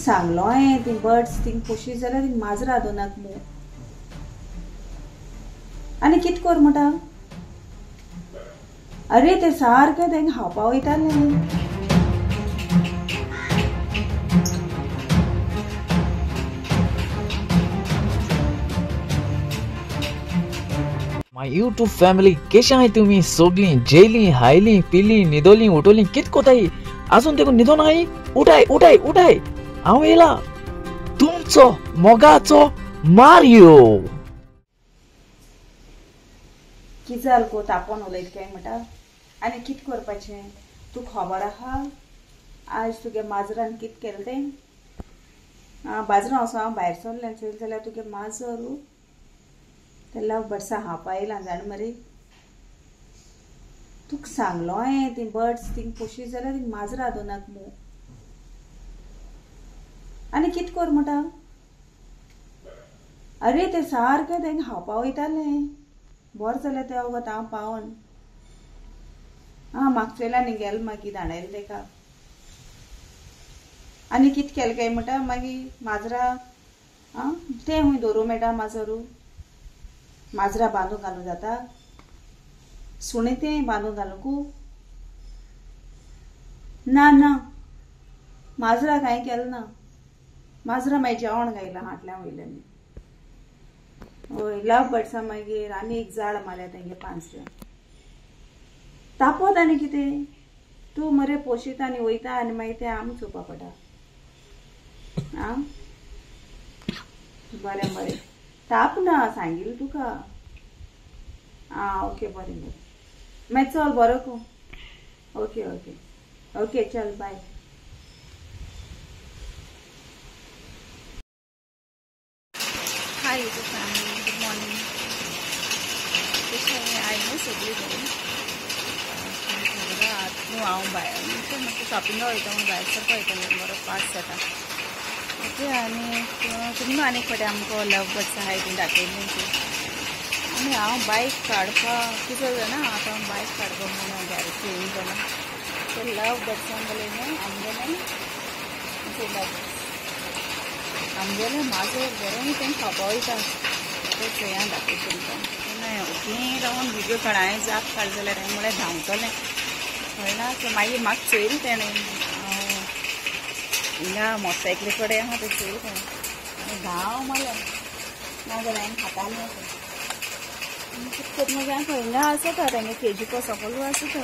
सांगलो हांवें ती बर्ड्स थिंग पोशीत जाल्यार थिंग माजरां दोनाक मू. आनी कित कोर म्हणटा? अरे ते सारकें तेंका खावपा वयतालें. My YouTube family, केशे आहाय तुमी सोगलीं जेली हायली पिली न्हिदोली उठोली कित कोताय? आजून तेका न्हिदोन आहाय? उठाय उठाय उठाय, हांव येयला तुमचो मोगाचो मारियो. कित जाल गो तापोन उलयत काय म्हणटा? आनी कित करपाचें तुका खबर आहा? आज तुगे माजरान कित केलें तें? आं बाजरां वचोन हांव भायर सरलें चोयलें जाल्यार तुगे माजर ते लव बर्ड्सां खावपा येयलां जाण मरे. तुका सांगलो हांवें ती बर्ड्स थिंग पोशीत जाल्यार थिंग माजरां दोनाक मू. आनी कित कोर म्हणटा? अरे ते सारकें तेंका खावपा वयतालें. बरें जालें तें वगत हांव पावोन. आं म्हाका चोयला न्ही गेल मागीर धांडायलें तेका. आनी कित केलें काय म्हणटा? मागीर माजरां आं तें खूंय दवरूं मेळटा? माजरू माजरां बांदून घालूं जाता? सुणें तें बांदून घालूंकू ना? ना माजरां कांय केलें ना. माजरां मागीर जेवण घायलां हाटल्या वयल्यान. हय लव बर्ड्सां मागीर आनी एक जाळ मारल्या तेंगे पांजऱ्यान. तापोत आनी कितें तूं मरे पोशीत आनी वयता आनी मागीर तें आमकां चोवपा पडटा. आं बरें बरें ताप ना सांगिल्लें तुका. आं ओके बरें बरें मागीर चल बरो गो. ओके ओके ओके चल बाय. Hi YouTube family, good morning. कशें आयज न्हू सगळीं बरीं. आतां हांव भायर मातशें शॉपिंगा वयता म्हूण भायर सरपा वयतालें. बरो पास जाता. ओके आनी तुमी आनी एक फावटी आमकां लव बर्ड्स आहाय तीं दाखयलीं ती. आनी हांव बायक काडपाक कितें जाणा, आतां हांव बायक काडपाक म्हणून गॅरेज येवन जालां. ते लव बर्ड्सां गेलें न्हू आमगेलें लव आमगेलें माजर बरें तें खावपा वयता. तें चोया दाखयता तुमकां. तेन्ना ओगी रावन व्हिडियो काड. हांवें जाप काड जाल्यार हांवें म्हळ्यार धांवतलें कळना. सो मागीर म्हाका चोयलें तेणें हिंगा मोटरसायकली कडेन आहा तें चोयलें तेणें आनी धांव मारलें. नाजाल्यार हांवें खातालें अशें कितें करता मागीर हांव हिंगा आसता तेंगे केजी को सकयल आसता.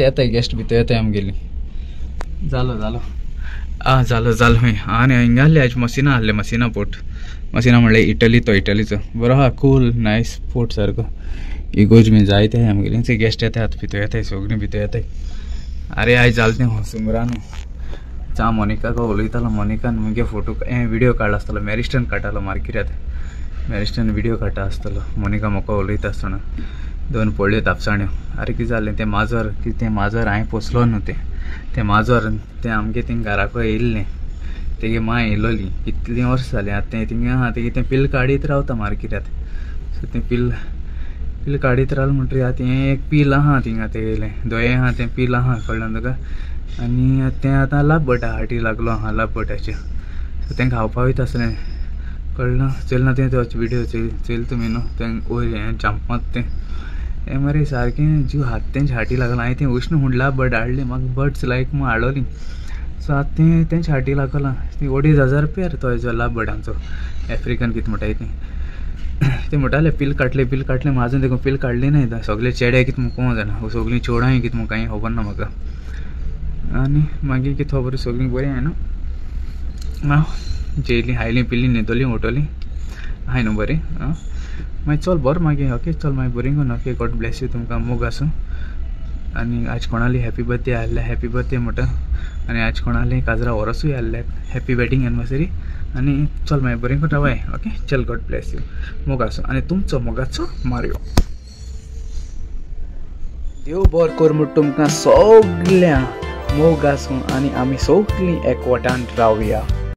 येताय गेस्ट भितर येताय आमगेली. जालो जालो आं जालो जालो. आनी हिंगा आहले आयज मसिना आहले, मसिना पोर्ट. मसिना म्हणल्यार इटली, तो इटलीचो बरो आहा, कूल नायस पोर्ट सारको. इगोज बी जायते आमगेली गेस्ट येताय आतां भितर येताय सगळीं भितर येताय. आरे आयज जालें तें सुमरान चा मोनिकाक उलयतालो, मोनिकान मुगे फोटो हें विडियो काडला आसतलो, मॅरिस्टन काडटालो मार्केटांत, मॅरिस्टन विडियो काडटा आसतलो. मोनिका म्हाका उलयता आसतना दोन पडल्यो तापसाण्यो. आरे कितें जालें तें माजर, कितें माजर हांवें पोसलो न्हू तें, तें माजर तें आमगे थिंग घराको येयल्लें, तेगे मांय येयलोली कितलीं वर्सां जालीं आतां तें थिंगा आहा. तेगे तें पिल काडीत रावता मार्केटांत. सो तें पिल पिल काडीत रावलें म्हणटकीर आतां हें एक पील आहा थिंगा तेगेलें दोये आहा तें पील आहा, कळ्ळें तुका. आनी तें आतां लापबटा हाटी लागलो आहा लापबटाचें. सो तें खावपा वयता आसलें, कळ्ळें. चल ना तें विडियो चोयल तुमी न्हू, तें वयर हें जंप मात तें हें मरे सारकें जीव हात तेंच्या हाटी लागलो. हांवें तें उश्ण म्हूण लापबट हाडलें, म्हाका बर्ड्स लायक म्हूण हाडलोली. सो आतां तें तेंच्या हाटी लागलां. ती 2500 रुपया रे तो हेजो लापबटांचो, आफ्रिकन कितें म्हणटाय तें. ते म्हणटाले पील काडलें पील काडलें, आजून देखून पील काडली ना. सगळे चेडे कितें म्हूण कोण जाणा, सगळीं चेडांय कितें म्हूण कांय खबर ना म्हाका. आनी मागीर कितें खबर सगळीं बरीं आहाय न्हू. आं जेयलीं खायलीं पिलीं न्हिदोलीं उठोलीं आहाय न्हू बरीं. आं मागीर चल बरें मागीर, ओके चल मागीर बरीं करून. ओके गॉड ब्लेस you, तुमकां मोग आसूं. आनी आज कोणाली हॅपी बर्थडे आहल्या हॅपी बर्थडे म्हणटा, आनी आज कोणाली काजरा वरसूय आहल्या हॅपी वेडींग एनिवर्सरी. आनी चल मागीर बरीं करून रावाय. ओके चल गॉड ब्लेस you, मोग आसूं. आनी तुमचो मोगाचो मारयो. देव बरो कर म्हूण तुमकां सगळ्यांक मोग आसूं आनी आमी सगळीं एकवटान रावया.